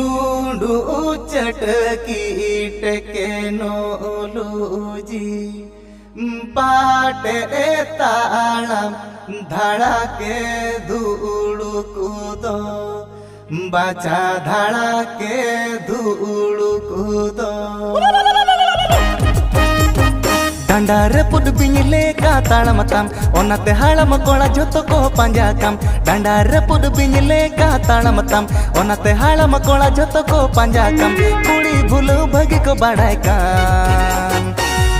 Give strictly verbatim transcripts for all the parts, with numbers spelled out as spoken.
ᱩᱰᱩ ᱪᱟᱹᱴᱠᱤ technology, ᱯᱟᱴᱮ ᱛᱟᱲᱟᱢ ᱫᱷᱟᱲᱟᱠᱮ ᱫᱩᱲᱩᱠ ᱫᱚ, ᱵᱟᱪᱷᱟ ᱫᱷᱟᱲᱟᱠᱮ ᱫᱩᱲᱩᱠ ᱫᱚ᱾ ᱰᱟᱸᱰᱟ ᱨᱟᱹᱯᱩᱫ ᱵᱤᱧ ᱞᱮᱠᱟ ᱛᱟᱲᱟᱢ ᱛᱟᱢ, ᱚᱱᱟᱛᱮ ᱦᱟᱲᱟᱢ ᱠᱚᱲᱟ ᱡᱷᱚᱛᱚ ᱠᱚ ᱯᱟᱸᱡᱟ ᱠᱟᱢ᱾ ᱰᱟᱸᱰᱟ ᱨᱟᱹᱯᱩᱫ ᱵᱤᱧ ᱞᱮᱠᱟ ᱛᱟᱲᱟᱢ ᱛᱟᱢ, ᱚᱱᱟᱛᱮ ᱦᱟᱲᱟᱢ ᱠᱚᱲᱟ ᱡᱷᱚᱛᱚ ᱠᱚ ᱯᱟᱸᱡᱟ ᱠᱟᱢ᱾ ᱠᱩᱲᱤ ᱵᱷᱩᱞᱟᱹᱣ ᱵᱷᱟᱹᱜᱤ ᱠᱚ ᱵᱟᱲᱟᱭ ᱠᱟᱢ᱾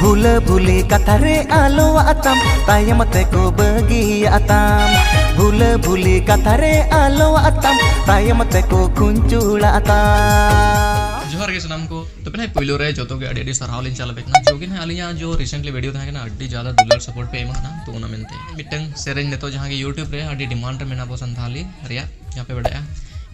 ᱵᱷᱩᱞᱟᱹ ᱵᱷᱩᱞᱤ ᱠᱟᱛᱷᱟ ᱨᱮ ᱟᱞᱚᱣᱟᱜ ᱛᱟᱢ, ᱛᱟᱭᱚᱢ ᱛᱮᱠᱚ ᱵᱟᱹᱜᱤᱭᱟᱜ ᱛᱟᱢ᱾ ᱵᱷᱩᱞᱟᱹ ᱵᱷᱩᱞᱤ ᱠᱟᱛᱷᱟ ᱨᱮ ᱟᱞᱚᱣᱟᱜ ᱛᱟᱢ, ᱛᱟᱭᱚᱢ ᱛᱮᱠᱚ ᱠᱷᱩᱧᱪᱩᱲᱟᱜ ᱛᱟᱢ᱾ ᱡᱚᱦᱟᱨ ᱜᱮ ᱥᱟᱱᱟᱢ ᱠᱚ᱾ ᱛᱚᱵᱮ ᱱᱟᱦᱟᱜ ᱯᱳᱭᱞᱳ ᱨᱮ ᱡᱚᱛᱚ ᱜᱮ ᱟᱹᱰᱤ ᱟᱹᱰᱤ ᱥᱟᱨᱦᱟᱣ ᱞᱤᱧ ᱪᱟᱞ ᱟᱯᱮ ᱠᱟᱱᱟ᱾ ᱡᱚᱜᱤᱱ ᱦᱟᱸᱜ ᱟᱹᱞᱤᱧᱟᱜ ᱡᱚ recently video ᱛᱟᱦᱮᱸ ᱠᱟᱱᱟ, ᱟᱹᱰᱤ ᱡᱟᱫᱟ ᱫᱩᱞᱟᱹᱲ support ᱯᱮ ᱮᱢᱟ ᱠᱟᱱᱟ, ᱛᱚ ᱚᱱᱟ ᱢᱮᱱᱛᱮ ᱢᱤᱫᱴᱟᱝ ᱥᱮᱨᱮᱧ ᱱᱤᱛᱚᱜ ᱡᱟᱦᱟᱸ ᱜᱮ YouTube ᱨᱮ ᱟᱹᱰᱤ demand ᱨᱮ ᱢᱮᱱᱟᱜ ᱟᱵᱚ ᱥᱟᱱᱛᱷᱟᱞᱤ ᱨᱮᱭᱟᱜ, ᱡᱟᱦᱟᱸ ᱯᱮ ᱵᱟᱲᱟᱭᱟ,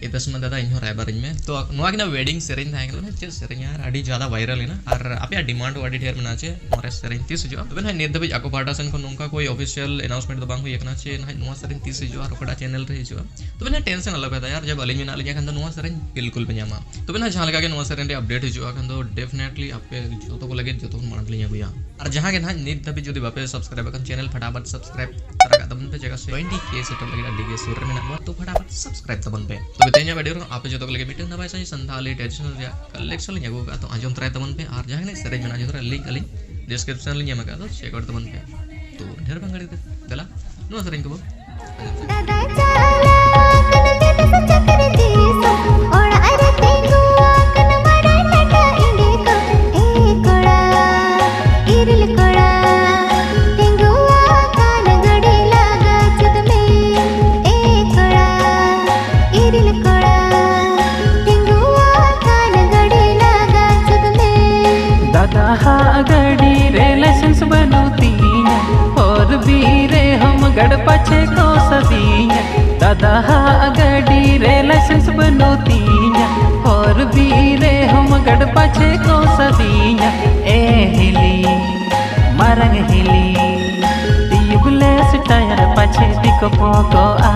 ᱤᱛᱟᱹᱥᱢᱟ ᱫᱟᱫᱟ ᱤᱧ ᱦᱚᱸ ᱨᱟᱭᱵᱟᱨ ᱤᱧ ᱢᱮ᱾ ᱛᱚ ᱱᱚᱣᱟ ᱜᱮ ᱱᱟᱜ wedding ᱥᱮᱨᱮᱧ ᱛᱟᱦᱮᱸ ᱠᱟᱱᱟ, ᱪᱮᱫ ᱥᱮᱨᱮᱧ ᱟᱨ ᱟᱹᱰᱤ ᱡᱟᱫᱟ viral ᱮᱱᱟ, ᱟᱨ ᱟᱯᱮᱭᱟᱜ demand ᱦᱚᱸ ᱟᱹᱰᱤ ᱰᱷᱮᱨ ᱢᱮᱱᱟᱜᱼᱟ ᱪᱮ ᱱᱚᱣᱟ ᱨᱮ ᱥᱮᱨᱮᱧ ᱛᱤᱥ ᱦᱤᱡᱩᱜᱼᱟ᱾ ᱛᱚᱵᱮ ᱱᱟᱦᱟᱜ ᱱᱤᱛ ᱫᱷᱟᱹᱵᱤᱡ ᱟᱠᱚ ᱯᱟᱦᱴᱟ ᱥᱮᱱ ᱠᱷᱚᱱ ᱱᱚᱝᱠᱟ ᱠᱳᱭ official announcement ᱫᱚ ᱵᱟᱝ ᱦᱩᱭ ᱟᱠᱟᱱᱟ ᱪᱮ ᱱᱟᱦᱟᱜ ᱱᱚᱣᱟ ᱥᱮᱨᱮᱧ ᱛᱤᱥ ᱦᱤᱡᱩᱜᱼᱟ ᱟᱨ ᱚᱠᱟᱴᱟᱜ channel ᱨᱮ ᱦᱤᱡᱩᱜᱼᱟ᱾ ᱛᱚᱵᱮ ᱱᱟᱦᱟᱜ tension ᱟᱞᱚᱯᱮ ᱦᱟᱛᱟᱣᱟ ᱭᱟᱨ, ᱡᱟᱵ ᱟᱹᱞᱤᱧ ᱢᱮᱱᱟᱜ ᱞᱤᱧᱟ ᱠᱷᱟᱱ ᱫᱚ ᱱᱚᱣᱟ ᱥᱮᱨᱮᱧ ᱵᱤᱞᱠᱩᱞ ᱯᱮ ᱧᱟᱢᱟ᱾ ᱛᱚᱵᱮ ᱱᱟᱦᱟᱜ ᱡᱟᱦᱟᱸ ᱞᱮᱠᱟ ᱜᱮ ᱱᱚᱣᱟ ᱥᱮᱨᱮᱧ ᱨᱮ update ᱦᱤᱡᱩᱜᱼᱟ ᱠᱷᱟᱱ ᱫᱚ definitely ᱟᱯᱮ ᱡᱚᱛᱚ ᱠᱚ ᱞᱟᱹᱜᱤᱫ ᱡᱚᱛᱚ ᱠᱷᱚᱱ ᱢᱟᱲᱟᱝ ᱨᱮᱞᱤᱧ ᱟᱹᱜᱩᱭᱟ᱾ ᱟᱨ ᱡᱟᱦᱟᱸ ᱜᱮ ᱱᱟᱦᱟᱜ ᱱᱤᱛ ᱫᱷᱟᱹᱵᱤᱡ ᱡᱩᱫᱤ ᱵᱟᱯᱮ subscribe ᱟᱠᱟᱱ channel, ᱯᱷᱟᱴᱟᱯᱷᱟᱴ subscribe ᱛᱟᱨᱟ ᱠᱟᱜ ᱛᱟᱵᱚᱱ ᱯᱮ, ᱪᱮᱫᱟᱜ ᱥᱮ twenty K ᱥᱮᱴᱮᱨ ᱞᱟᱹᱜᱤᱫ ᱟᱹᱰᱤ ᱜᱮ ᱥᱩᱨ ᱨᱮ ᱢᱮᱱᱟᱜ ᱵᱚᱱᱟ᱾ ᱛᱚ ᱯᱷᱟᱴᱟᱯᱷᱟᱴ subscribe ᱛᱟᱵᱚᱱ ᱯᱮ᱾ ᱛᱚᱵᱮ ᱛᱮᱦᱮᱧᱟᱜ video ᱨᱮ ᱟᱯᱮ ᱡᱚᱛᱚ ᱠᱚ ᱞᱟᱹᱜᱤᱫ ᱢᱤᱫᱴᱟᱝ ᱱᱟᱯᱟᱭ ᱥᱟᱺᱦᱤᱡ ᱥᱟᱱᱛᱷᱟᱞᱤ traditional ᱨᱮᱭᱟᱜ collection ᱞᱤᱧ ᱟᱹᱜᱩ ᱟᱠᱟᱫᱼᱟ, ᱛᱚ ᱟᱸᱡᱚᱢ ᱛᱚᱨᱟᱭ ᱛᱟᱵᱚᱱ ᱯᱮ᱾ ᱟᱨ ᱡᱟᱦᱟᱸ ᱜᱮ ᱥᱮᱨᱮᱧ ᱢᱮᱱᱟᱜᱼᱟ ᱡᱚᱛᱚ ᱨᱮᱭᱟᱜ link ᱟᱹᱞᱤᱧ description ᱨᱮᱞᱤᱧ ᱮᱢ ᱟᱠᱟᱫᱼᱟ, ᱛᱚ check out ᱛᱟᱵᱚᱱ ᱯᱮ᱾ ᱛᱚ ᱰᱷᱮᱨ ᱵᱟᱝ ᱜᱷᱟᱹᱲᱤᱡ ᱛᱮ ᱫᱮᱞᱟ ᱱᱚᱣᱟ ᱥᱮᱨᱮᱧ ᱠᱚᱵᱚᱱ ᱫᱟᱫᱟ ᱪᱟᱞᱟᱣ ᱟᱠᱟᱱ ᱵᱤᱫᱮᱥ ᱪᱟᱹᱠᱨᱤ ᱫᱤᱥᱚᱢ, ᱚᱲᱟᱜ ᱨᱮ ᱛᱤᱸᱜᱩ ᱟᱠᱟᱱ ᱢᱟᱨᱟᱝ ᱴᱟᱴᱟ ᱤᱱᱰᱤᱠᱟ᱾ ᱮ ᱠᱚᱲᱟ, ᱤᱨᱤᱞ ᱠᱚᱲᱟ, ᱛᱤᱸᱜᱩ ᱟᱠᱟᱱ ᱜᱟᱹᱰᱤ ᱞᱟᱜᱟ ᱪᱮᱫ ᱢᱮ᱾ ᱮ ᱠᱚᱲᱟ, ᱤᱨᱤᱞ ᱠᱚᱲᱟ, ᱛᱤᱸᱜᱩ ᱟᱠᱟᱱ ᱜᱟᱹᱰᱤ ᱞᱟᱜᱟ ᱪᱮᱫ ᱢᱮ᱾ ᱫᱟᱫᱟ ᱦᱟᱜ ᱜᱟᱹᱰᱤ ᱨᱮ license ᱵᱟᱹᱱᱩᱜ ᱛᱤᱧᱟ, four B ᱨᱮ ᱦᱚᱢ ᱜᱟᱲ ᱯᱟᱪᱷᱮ ᱠᱚ ᱥᱟᱫᱤᱧᱟ᱾ ᱫᱟᱫᱟ ᱦᱟᱜ ᱜᱟᱹᱰᱤ ᱨᱮ license ᱵᱟᱹᱱᱩᱜ ᱛᱤᱧᱟ, four B ᱨᱮ ᱦᱚᱢ ᱜᱟᱲ ᱯᱟᱪᱷᱮ ᱠᱚ ᱥᱟᱫᱤᱧᱟ᱾ ᱮ ᱦᱤᱞᱤ, ᱢᱟᱨᱟᱝ ᱦᱤᱞᱤ, tubeless tyre ᱯᱟᱪᱷᱮ ᱫᱤᱠᱚ ᱯᱚᱠᱚᱜᱼᱟ᱾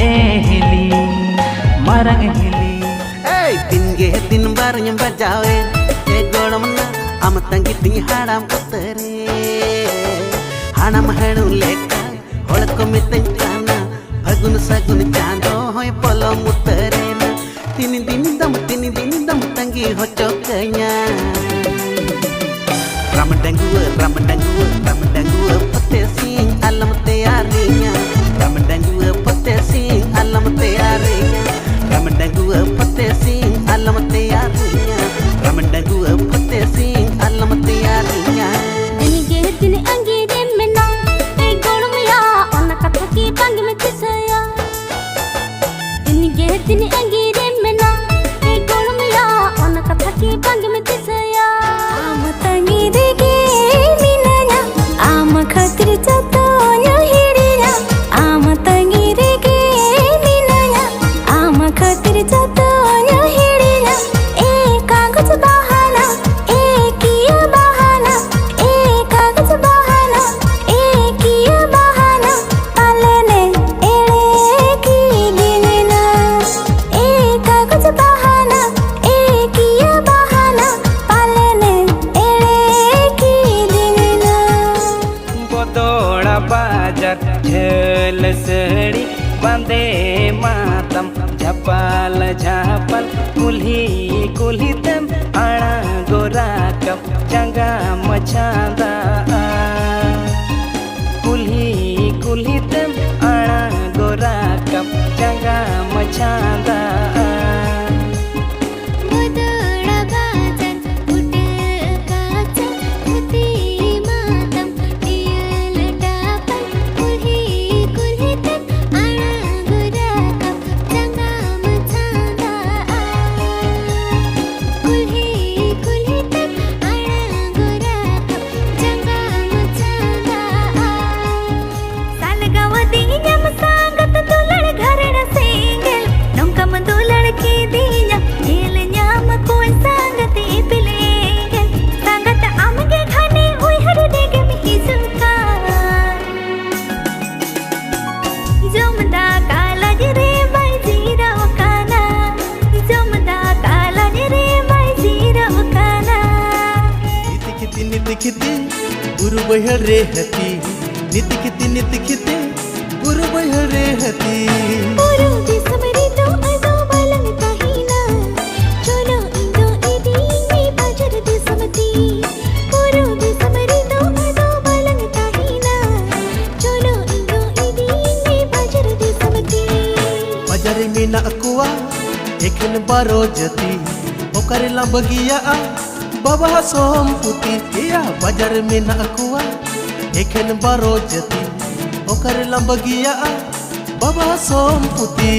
ᱮ ᱦᱤᱞᱤ, ᱢᱟᱨᱟᱝ ᱦᱤᱞᱤ᱾ ᱮ ᱫᱤᱱ ᱜᱮ ᱫᱤᱱ ᱵᱟᱨᱤᱧ ᱵᱟᱡᱟᱣᱮ, ᱮ ᱜᱚᱲᱚᱢ ᱱᱟ, ᱟᱢ ᱛᱟᱺᱜᱤ ᱛᱤᱧ ᱦᱟᱲᱟᱢ ᱩᱛᱟᱹᱨᱮ᱾ ᱦᱟᱲᱟᱢ ᱦᱟᱹᱲᱩ ᱞᱮᱠᱟ ᱦᱚᱲ ᱠᱚ ᱢᱤᱛᱟᱹᱧ ᱠᱟᱱᱟ, ᱯᱷᱟᱹᱜᱩᱱ ᱥᱟᱹᱜᱩᱱ ᱪᱟᱸᱫᱚ ᱦᱚᱸᱭ ᱯᱚᱞᱚᱢ ᱩᱛᱟᱹᱨᱮᱱᱟ᱾ ᱛᱤᱱ ᱫᱤᱱ ᱫᱚᱢ, ᱛᱤᱱ ᱫᱤᱱ ᱫᱚᱢ ᱛᱟᱺᱜᱤ ᱦᱚᱪᱚ ᱠᱟᱹᱧᱟ? ᱨᱟᱢ ᱰᱟᱺᱜᱩᱣᱟᱹ, ᱨᱟᱢ ᱰᱟᱺᱜᱩᱣᱟᱹ, ᱨᱟᱢ ᱰᱟᱺᱜᱩᱣᱟᱹ ᱯᱷᱚᱛᱮ ᱥᱤᱝ ᱟᱞᱚᱢ ᱛᱮᱭᱟᱨᱤᱧᱟ᱾ ᱨᱟᱢ ᱰᱟᱺᱜᱩᱣᱟᱹ ᱯᱷᱚᱛᱮ ᱥᱤᱝ ᱟᱞᱚᱢ ᱛᱮᱭᱟᱨᱤᱧᱟ᱾ ᱨᱟᱢ ᱰᱟᱺᱜᱩᱣᱟᱹ ᱯᱷᱚᱛᱮ ᱥᱤᱝ ᱟᱞᱚᱢ ᱛᱮᱭᱟᱨᱤᱧᱟ᱾ ᱨᱟᱢ ᱰᱟᱺᱜᱩᱣᱟᱹ ᱯᱷᱚᱛᱮ ᱥᱤᱝ ᱟᱞᱚᱢ ᱛᱮᱭᱟᱨᱤᱧᱟ᱾ ᱫᱤᱱ ᱜᱮ ᱫᱤᱱ ᱟᱸᱜᱤᱨᱮ ᱢᱮᱱᱟ, ᱮ ᱜᱚᱲᱚᱢᱭᱟ, ᱚᱱᱟ ᱠᱟᱛᱷᱟ ᱠᱤ ᱵᱟᱝ ᱮᱢ ᱫᱤᱥᱟᱹᱭᱟ? ᱫᱤᱱ ᱜᱮ ᱫᱤᱱ ᱟᱸᱜᱤᱨᱮ ᱢᱮᱱᱟ, ᱮ ᱜᱚᱲᱚᱢᱭᱟ, ᱚᱱᱟ ᱠᱟᱛᱷᱟ ᱠᱤ ᱵᱟᱝ ᱮᱢ ᱫᱤᱥᱟᱹᱭᱟ? ᱟᱢ ᱛᱟᱺᱜᱤ ᱨᱮᱜᱮ ᱢᱤᱱᱟᱹᱧᱟ, ᱟᱢ ᱠᱷᱟᱹᱛᱤᱨ ᱡᱚᱛᱚᱧ ᱦᱤᱲᱤᱧᱟ᱾ ᱠᱷᱤᱛᱤ ᱵᱩᱨᱩ ᱵᱟᱹᱭᱦᱟᱹᱲ ᱨᱮ ᱦᱟᱹᱛᱤ, ᱱᱤᱛ ᱠᱷᱤᱛᱤ ᱱᱤᱛ ᱠᱷᱤᱛᱤ ᱵᱩᱨᱩ ᱵᱟᱹᱭᱦᱟᱹᱲ ᱨᱮ ᱦᱟᱹᱛᱤ᱾ ᱵᱩᱨᱩ ᱫᱤᱥᱚᱢ ᱨᱮᱫᱚ ᱟᱫᱚ ᱵᱟᱞᱟᱝ ᱛᱟᱦᱮᱱᱟ᱾ ᱪᱚᱞᱚ ᱤᱧ ᱫᱚ ᱤᱫᱤᱭᱤᱧ ᱢᱮ ᱵᱟᱡᱟᱨ ᱫᱤᱥᱚᱢ ᱛᱮ᱾ ᱵᱩᱨᱩ ᱫᱤᱥᱚᱢ ᱨᱮᱫᱚ ᱟᱫᱚ ᱵᱟᱞᱟᱝ ᱛᱟᱦᱮᱱᱟ᱾ ᱪᱚᱞᱚ ᱤᱧ ᱫᱚ ᱤᱫᱤᱭᱤᱧ ᱢᱮ ᱵᱟᱡᱟᱨ ᱫᱤᱥᱚᱢ ᱛᱮ᱾ ᱵᱟᱡᱟᱨ ᱨᱮ ᱢᱮᱱᱟᱜ ᱠᱚᱣᱟ ᱮᱠᱷᱮᱱ ᱵᱟᱨᱚ ᱡᱟᱹᱛᱤ, ᱚᱠᱟᱨᱮ ᱞᱟᱝ ᱵᱟᱹᱜᱤᱭᱟᱜᱼᱟ ᱵᱟᱵᱟ ᱥᱚᱢᱯᱩᱛᱤ? ᱮᱭᱟ, ᱵᱟᱡᱟᱨ ᱨᱮ ᱢᱮᱱᱟᱜ ᱠᱚᱣᱟ ᱮᱠᱷᱮᱱ ᱵᱟᱨᱚ ᱡᱟᱹᱛᱤ, ᱚᱠᱟᱨᱮ ᱞᱟᱝ ᱵᱟᱹᱜᱤᱭᱟᱜᱼᱟ ᱵᱟᱵᱟ ᱥᱚᱢᱯᱩᱛᱤ?